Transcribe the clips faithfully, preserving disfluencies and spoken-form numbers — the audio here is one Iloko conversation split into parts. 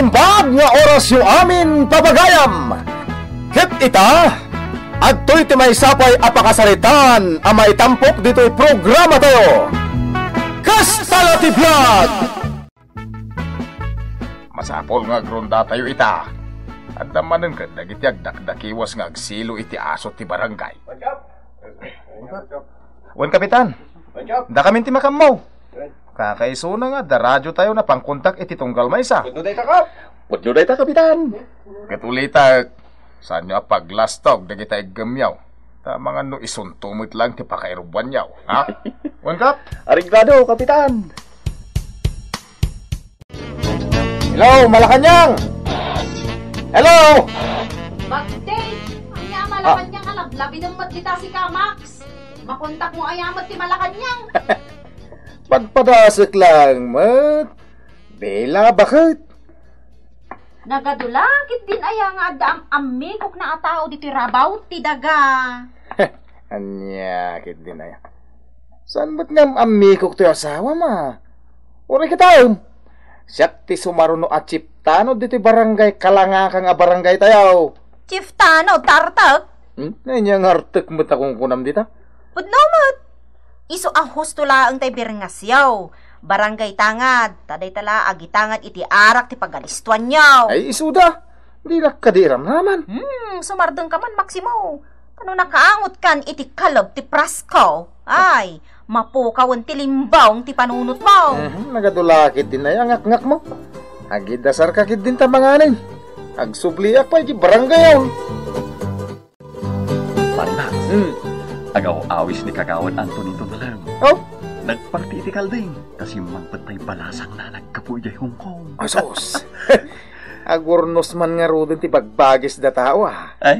Naimbag nga orasyo amin, papagayam! Ket ita, adtoy ti maysa pay a pakasaritaan a maitampok ditoy programatayo. Kasta la ti biag! Masapul nga agrondatayo ita. Adda manen ket dagiti agdakdakiwas nga agsilo iti aso ti barangay. Wen, Kapitan. Dakamin ti makammo. Kakaisuna nga adda radiotayo a pangkontak iti tunggal maysa. Pudno dayta, Kap. Pudno dayta, Kapitan. Ket ulitek, saanyo a paglastog dagiti iggemyo. Ta mangan no isunto met laeng ti pakairubbuanyo, ha? Wen, Kap? Areglado, Kapitan. Hello, Malacañang! Hello! Bakit? Ania a Malacañang a lablabidem met dita, si Kamax? Makontakmo aya met ti Malacañang? Padpadasek laeng met. Bella, baket? Nagadula ketdin aya nga adda am-ammikok a tao ditoy rabaw ti daga. Ania ketdin aya? Saan met nga am-ammikok toy asawam a? Uray kitaem. Siak ti sumaruno a chief tanod ditoy barangay kalangakang a barangaytayo. Chief tanod, tartek? Hmm? Ania nga artek met a kunkunam dita? Pudno met. Isu a husto laeng tay birngasyo. Barangay tangad, ta dayta la agitangad iti arak ti pagalistuanyo. Ay, isuda. Dinak kadi iramraman. Hmm, sumardengka man, Maximo. Ta no nakaangotkan iti kaleb ti prasko, ay, mapukawen ti limbong ti panunotmo. Mhm, nagadula ketdin aya a ngakngakmo. Agidasarka ketdin ta manganen. Agsubliak pay iti barangayon. Pare Max, Hmm. Agaw-awis ni Kagawad Antonito Ngalem. Oh? Nagparti iti kalding, ta simmangpet tay balasangna a naggapu idiay Hong Kong. Asos! Agurnos man ngaruden ti bagbagisda tao, ah. Ay,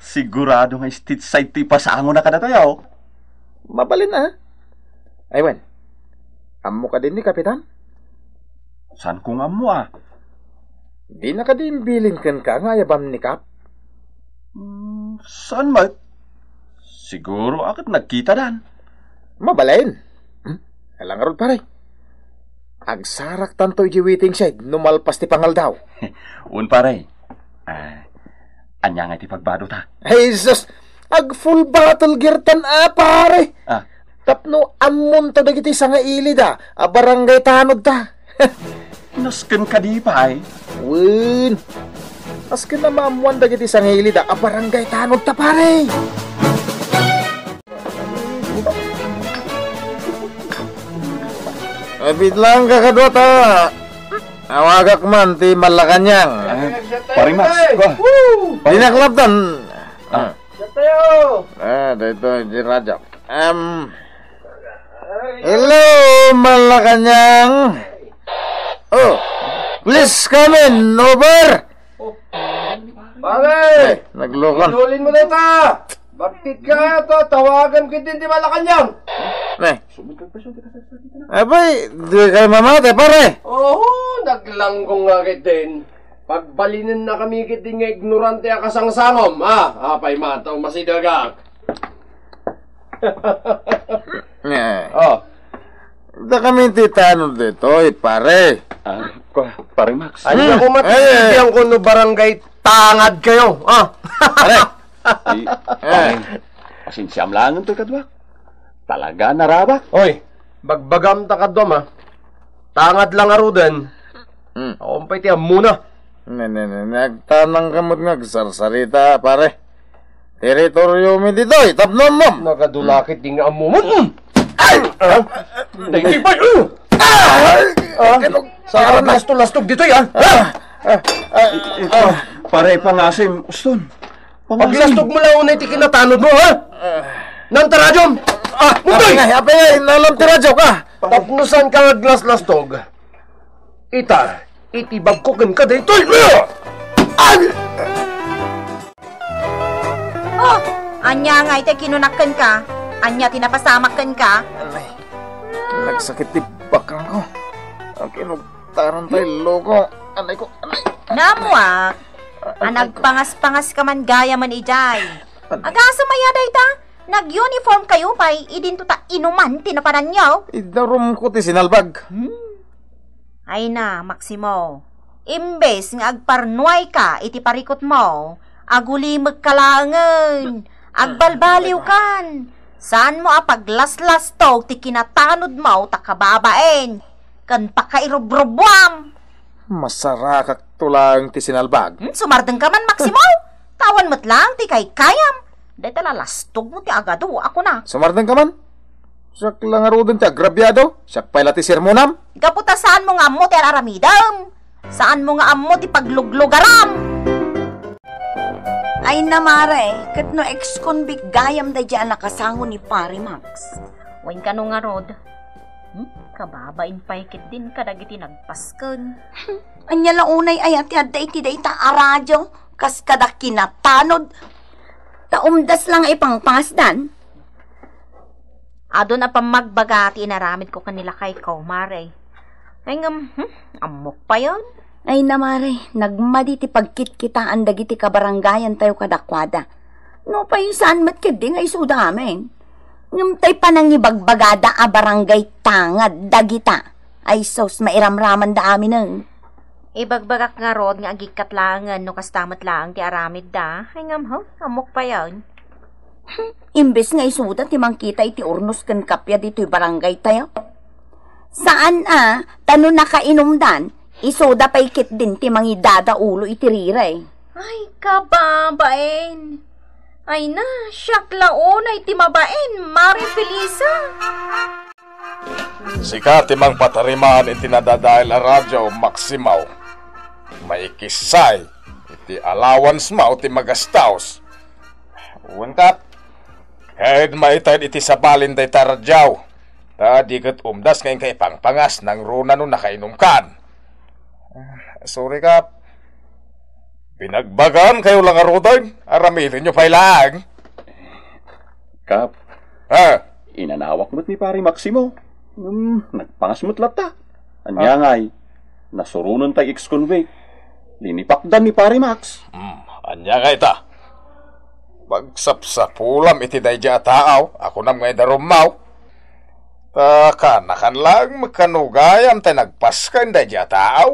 sigurado nga stateside ti ipasangona kadatayo. Mabalin, ah. Ay, wen. Ammo kadi ni Kapitan? Saan ko nga ammo, ah? Dina kadi imbilin kenka nga ayabam ni Kap? Hmm, saan met? Siguro a ket nagkitadan. Mabalin. Hmm? Ala ngarud, pare. Agsaraktanto idiay waiting shed no malpas ti pangaldaw. Wen, pare. Ah, ania nga iti pagbadota? Ay, sus! Ag full battle gear tan, ah, pare! Ah. Tapno ammonto dagiti sangailida a barangay tanodta. Nasken kadi pay? Wen. Nasken a maammoan dagiti sangailida a barangay tanodta, pare. Abit lang kakadua ta. Awagak man ti Malacañang. Ah, Pare Max, kua. Dinak lapdan. Ah. Siya tayo! Ah, daytoy di radyo. Um, hello, Malacañang. Oh, please come in, over. Pare! Ay, naglukon. Inulin mo na ita! Bagtit ka ito, tawagan ko din di Malacañang. Ne. Abay, di kayo mamate, pare. Oo, naglanggong nga din. Pagbalinen na kami ket nga ignorante a kasangsangom, ah, apay mataw masidagak. Eh. Oh. Da kami ti tanod ditoy, pare. Ah, kwa, Pare Max. Ay, Hmm. Ako, eh, matigidian ko no barangay tangad kayo, ah. Pare. Ay, Eh. Pare. Pasensiam lang to, kadwa. Talaga, narabak. Oy, bagbagam ta kadwa, ma. Tangad lang aruden. Hmm. Ako pa'y ti ammuna. Ne, ne, ne, ne, agtanang ka met nga agsarsarita, pare. Teritoryo mi ditoy, tapno ammom. Nagadulakit di nga ammom. Mm. Ay! Ah? Dagiti pay, uh! Ah! Ah? Saan ka lastog-lastog ditoy, ah? Ah! Ah! Ah! Pare, pangasim, uston. Pangasim. Paglastog mo lang unay ti kinatanod mo, ha? Ah. Nanta radyom! Ah! Mundoy! Apay, apay, nalam ti radyo ka. Tapno saan ka aglaslastog? Ita, iti bagko kenka daytoy. Ay! Oh, ania nga iti kinunak kenka? Ania ti napasamak kenka? Ay, nagsakit ti bakrangko. Ang kinugtaran tayo, loko. Anay ko, anay. Namuak, a nagpangas-pangas ka man gayam idiay. Anay. Agasem aya dayta? Nag-uniform kayo pay, idinto ta inuman ti napananyo. Idarumko ti sinalbag. Hmm. Ay na, Maximo. Imbes nga agparnuayka iti parikutmo, agulimekka laengen, agbalbaliwkan. Saanmo a paglaslastog ti kinatanodmo ta kababain ken pakairubrubuam. Masarakakto laeng ti sinalbag. Hmm, sumardengka man, Maximo. Tawan met laeng ti kaykayam. Dayta lalastogmo ti agadu a kuna. Sumardengka man. Siak la ngaruden ti agrabiado. Siak pay la ti sermonam. Gapu ta saanmo nga ammo ti ar-aramidem. Saanmo nga ammo ti pagluglugaram. Ay na, mare, ket no ex-convict gayam daydiay a nakasango ni Pari Max? Wen kano ngarud. Hmm? Kababain pay ketdin kadagiti nagpasken. Ania la unay aya ti adda iti dayta a radio? Kas kada kinatanod. Ta umdas la nga ipangpangasdan. Adun a pammagbaga ti inaramidko ken ni lakayko, mare. Ay ngem, hmm, ammok payen. Ay na, mare, nagmadi ti pagkitkitaan dagiti kabarangayantayo kadakuada. Nupay saan met ketdi nga isuda amin. Ngem tay panangibagbagada a barangay tangad dagita. Ay sus, mairamramanda aminen. Ibagbagak ngarud nga agikkat laengen no kasta met laeng ti aramidda. Ay ngem, huh, ammok payen. Hmm, imbes nga isuda ti mangkita iti urnos ken kappia ditoy barangaytayo. Saan a, ta no nakainumdan, isuda pay ketdin ti mangidada ulo iti riray. Ay, kababain! Ay na, siak la unay ti mabain, Mare Felisa! Sika ti mangpatariman iti nadadael a radio, Maximo. Maikissay iti allowance mo ti magastaos. Wen, Kap. Ket maited iti sabalin dayta radio. Ta di ket umdas nga inka ipangpangas nangruna no nakainumkan. Ah, sorry, Kap. Binagbagam kayo la ngaruden. Aramidenyo pay laeng. Kap, ha? Inanawak met ni Pari Maximo. Hmm, nagpangas met latta. Ania ngay? Nasuronen tay ex-convict. Linipakdan ni Pari Max. Hmm, ania ngay ta? Pagsapsapulam iti daydiay a taaw, a kunam nga idarummaw. Ta kanakan laeng met kano gayam tay nagpasken daydiay a taaw.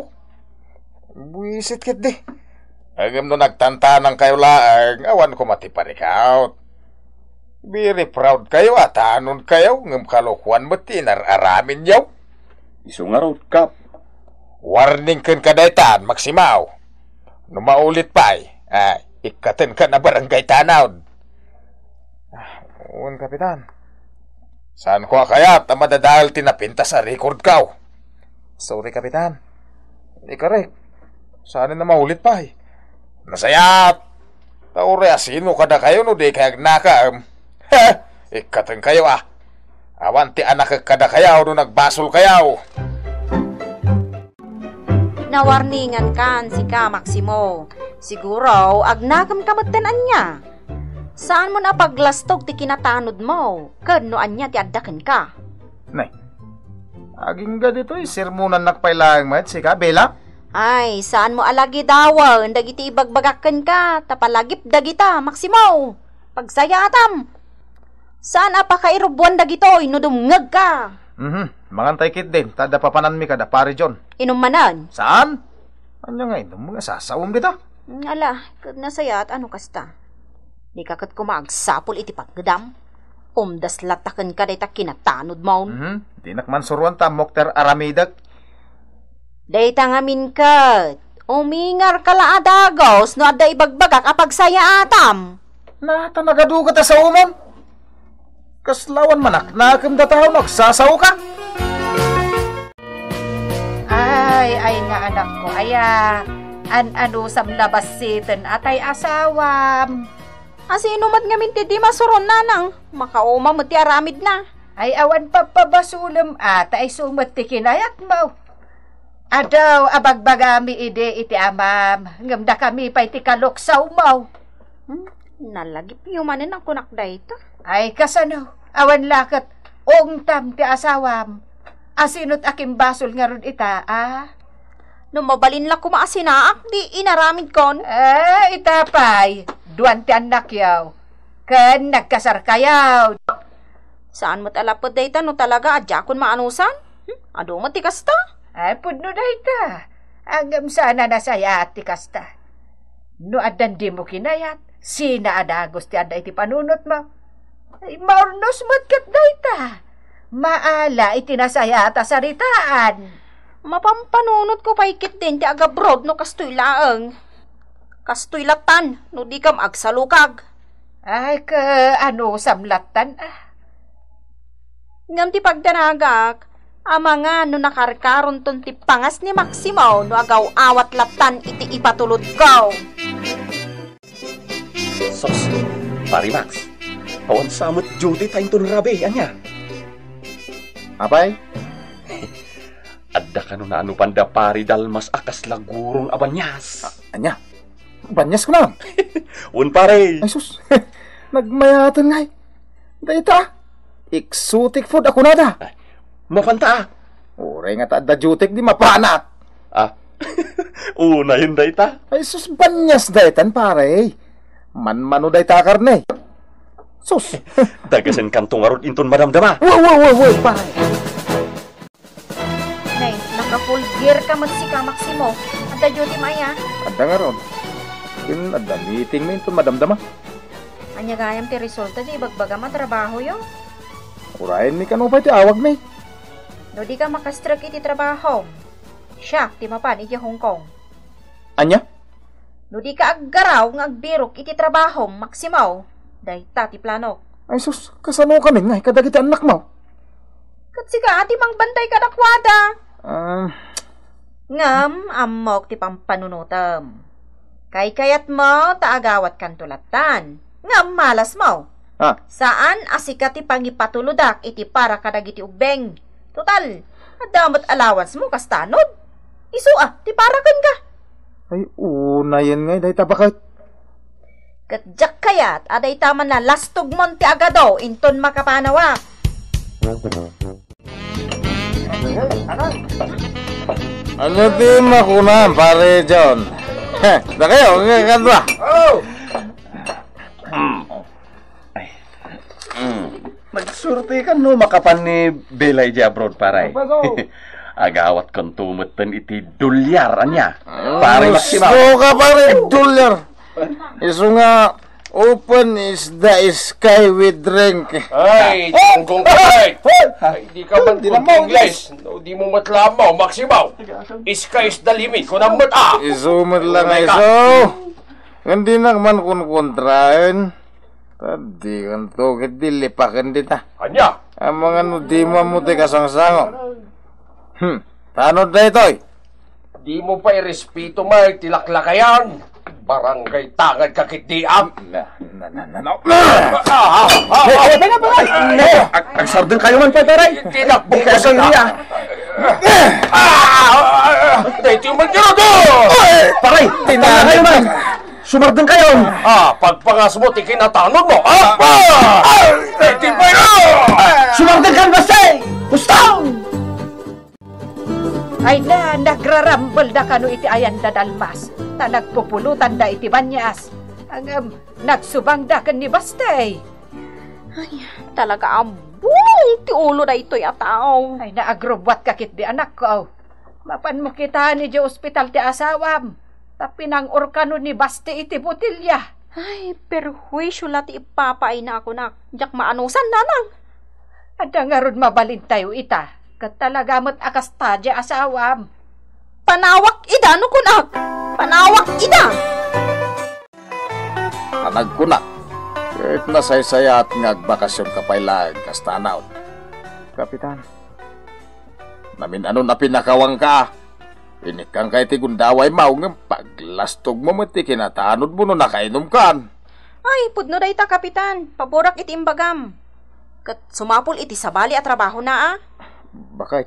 Buisit ketdi. Ngem no nagtantanangkayo laeng, awan koma ti parikaut. Very proud kayo a tanonkayo, ngem kalokuan met ti inar-araminyo. Isu ngarud, Kap. Warning kenka daytan, Maximo. No maulit pay, ah, ikkatenka na barangay tanod. Ah, wen, Kapitan. Saanko a kayat a madadael ti napintas a record ko. Sorry, Kapitan. Ikarek. Saan a maulit pay. Nasayaat. Ta uray asino kadakayo no di kay agnakem. He! Ikkatenkayo, ah. Awan ti anakek kadakayo no nagbasolkayo. Nawarningankan sika, Maximo. Siguro, agnakem ka metten ania. Saanmon a paglastog ti kinatanodmo, ken no ania ti adda kenka. Nay, agingga ditoy, sermonannak pay laeng met, sika, Bella? Ay, saanmo a lagidawen dagiti ibagbagak kenka, ta palagip dagita, Maximo. Pagsayaatam. Saan a pakairubuan dagitoy no dumngegka? Mhm. Mangantay ketdin, ta adda papananmi kada Pari John. Inum manen? Saan? Ania nga inum nga sasaom dita? Mm, ala, ket nasayaat a no kasta. Dika ket koma agsapul iti pagdam. Umdas latta kenka dayta kinatanodmon. Mhm. Dinak mansuroan ta ammok ti ar-aramidek. Dayta ngamin ket, umingarka la a dagus no adda ibagbagak a pagsayaatam. Na, ta nagadugat a saomon. Kasla awan manaknakem dataw no agsasaoka. Ay, ay nga anakko, aya, an-anusam la bassiten a tay asawam. Asino met ngamin ti di masuron, nanang? Makauma met ti aramidna. Ay, awan papabasolem a, ta isu met ti kinayatmo. Adu a bagbagami idi iti amam, ngem dakami pay ti kaluksawmo. Hmm, nalagipyo manen a kunak dayta. Ay, kasano? Awan la ket ungtam ti asawam. Asino't akimbasol ngarud ita, a? No mabalin la koma a sinaak, di inaramidkon. Eh, ita pay, duan ti annakyo. Ken nagkasarkayo. Saan met a lapud dayta no talaga a diakon maanusan? Hmm? Adu met ti kasta? Ay, pudno dayta. Ngem saan a nasayaat ti kasta. No addan dimo kinayat, sina a dagus ti adda iti panunotmo? Ay, maurnos met ket dayta. Maala iti nasayaat a saritaan. Mapampanunotko pay ketdin ti agabroad no kastoy laeng. Kastoy lattan, no dikam agsalukag. Ay, kaanusam lattan, ah. Ngem ti pagdanagak, amangan no nakarkaronton ti pangas ni Maximo no agaw-awat lattan iti ipatulodko. Sos, Pari Max, awan sa met duty ta inton rabii, ania? Apay? Adda kano nanupan da Pari Dalmas a kasla gurong a banias. A-, ania? Banias kunam? Wen, pare. Ay, sus. Nagmayaten ngay. Dayta. Exotic food a kunada. Ay, mapanta, ah. Uray nga ta adda duty di mapanak. Ah. Unayen dayta. Ay, sus, banias daytan, pare. Manmano dayta karne. Sus. Dagasenkanto ngarud inton madamdama. Wa, wa, wa, wa, pare. Nay, nakapulgir ka met sika, Maximo. Adda duty mo aya? Adda ngarud. Ken adda meeting mi inton madamdama. Ania gayam ti resulta ti ibagbagam a trabahoyo? Urayen mi kano pay ti awag mi. No di ka makastrek iti trabahom, siak ti mapan iti Hong Kong. Ania? No di ka aggaraw nga agbirok iti trabahom, Maximo, dayta ti planok. Ay sus, kasano kami ngay kadagiti annakmo? Ket sika ti mangbantay kadakuada. Ah. Ngem ammok ti pampanunotem. Kaykayatmo ta agawatkanto lattan. Ngem malasmo. Ah. Saan a sika ti pangipatulodak iti para kadagiti ubbing. Total, adda met allowance mo kastanod. Isu a, ti para kenka. Ay, unayen ngay dayta baket. Ket diak kayat a dayta man lalastogmon ti agado inton makapanawak. Ano ti makuna, Pare John? Dakayo, kadua. Oh! Ay. Mm. Nagsurti kan no makapan ni Bella idiay abroad, pare. Agawatkanto metten iti dolyar, ania? Pare Maximo. Gusto ka, pare, dolyar. Isu nga, open is the sky with drink. Ay, tunggong ka, ay. Ay, di ka man Di na mo, English. No, di mo matlabaw, Maximo. Sky is the limit. Kunam met, ah. Isu met lang, Kunay ka. Isu. Nga di na man kunkontraen. Ta dikanto ket di lipaken dita. Ania? Amangan no di mo ammo ti kasangsango. Hmm. Tano daytoy? Di mo pay respeto may ti laklakayan. Barangay tangad ka ket di, ah. Na, na, na, na, na. Ah, ah, ah, ah. Eh, eh, pare, pare. Eh, ag-, agsardeng kayo man, pare. Tinakbo ko Kaya sa sa'yo, ah. Ah, ah, ah, ah. Daytoy man yun, oh. Pare, tinanay man. Sumardeng kayon! Ah, pagpangas mo ti kinatanod mo, ah! Ah! Ay, ti bayo! Sumardeng kan, Bastay! Gusto! Ay na, nagrarambel da kano iti ayan da Dalmas, ta nagpupulutan da iti banias. Ang, um, nagsubang da ken ni Bastay. Ay, talaga a buong ti ulo daytoy a tao. Ay, naagrubuat ka ketdi, anakko. Mapan mo kitaan idiay ospital ti asawam, ta pinang-or kano ni Basti iti botelya. Ay, perhuisyo la ti ipapaayna a kunak. Diak maanusan, nanang. Adda ngarud mabalintayo ita, ket talaga met a kasta diay asawam. Panawak ida no kunak. Panawak ida. Ta nagkunak, ket nasaysayaat nga agbakasionka pay laeng kasta naon. Kapitan, namin-anon a pinakawangka, inikkanka iti gundawaymo ngem paglastogmo met ti kinatanodmo no nakainumkan. Ay, pudno dayta, Kapitan. Paborak iti imbagam. Ket sumapul iti sabali a trabahona, a? Bakit?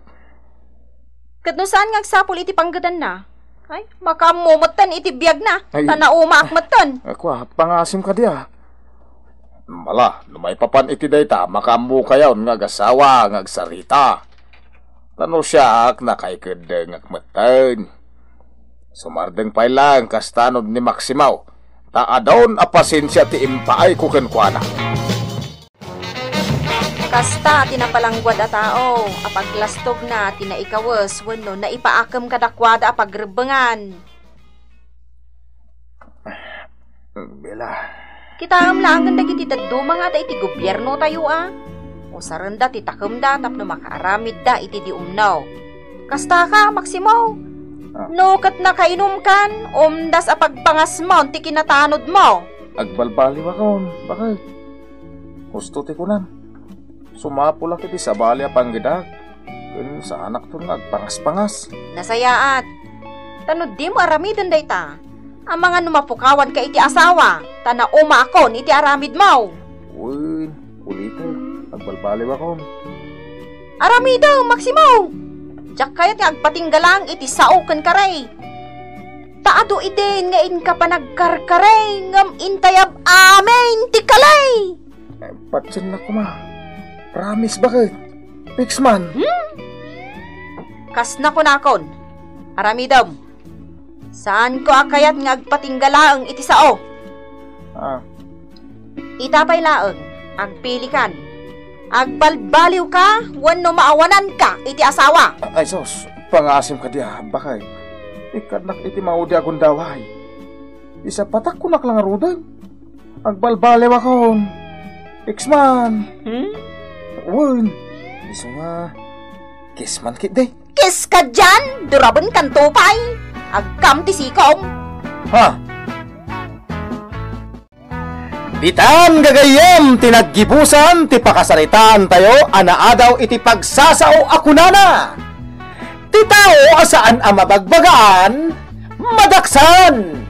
Ket no saan nga agsapul iti panggedanna, ay, makaammo metten iti biagna, Ay. ta naumaak metten. Ako, ah, pangasim kadi, ah. Mala, no maipapan iti dayta, makaammokayon nga agasawa nga agsarita. Ta no siak, nakaikeddengak metten. Sumardeng pay laeng kasta no ni Maximo, ta adun a pasensia ti impaayko kenkuana. Kasta ti napalangguad a tao a paglastogna ti naikawes wenno naipaakem kadakuada a pagrebbengan. Bella. Kitaem laengen dagiti dadduma nga adda iti gobiernotayo a usarenda ti takemda tapno makaaramidda iti di umno. Kastaka, Maximo? Ah. No ket nakainumkan, umdas a pagpangasmon ti kinatanodmo. Agbalbaliwakon, baket. Husto ti kunam. Sumapulak iti sabali a panggedak, ken saanakton nga agpangaspangas. Nasayaat. Ta no dimo aramiden dayta, amangan no mapukawanka iti asawa, ta naumaakon iti aramidmo. Wen, ulitek, agbalbaliwakon. Aramidem, Maximo! Diak kayat nga agpatingga laeng iti sao ken kari. Ta adu idin nga inka panagkarkari, ngem intayab amin ti kali! Eh, patiennak koma. Promise, baket. Fix man. Hmm? Kasna kunakon, aramidem. Saanko a kayat nga agpatingga laeng iti sao. Ah. Ita pay laeng, agpilikan. Agbalbaliwka wenno maawananka iti asawa. Ay, sus, pangasim kadi a, baket. Ikkadnak iti maudi a gundaway. Isapatak kunak la ngaruden. Agbalbaliwakon. Fix man. Hmm? Wen. Isu nga, kiss man ketdi. Kiss ka dian! Durabenkanto pay! Agkam ti sikom! Ha? Ditan gagayyem ti naggibusan ti pakasaritaantayo a naadaw iti pagsasao a kunana, ti tao a saan a mabagbagaan, madaksan.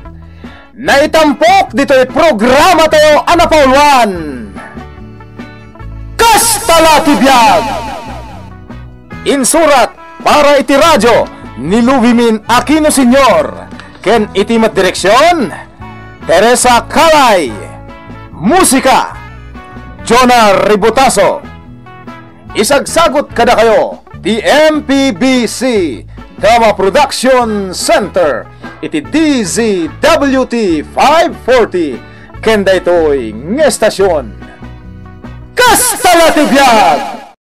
Naitampok ditoy programatayo a napauluan, Kasta la ti Biag! Insurat para iti radio ni Lubimin Aquino Senior ken iti met direksion, Teresa Calay. Musika, Jonah Ributaso. Isagsagut kadakayo ti M P B C Davao Production Center iti D Z W T five forty ken daytoy nga estasion. Kasta la ti biag!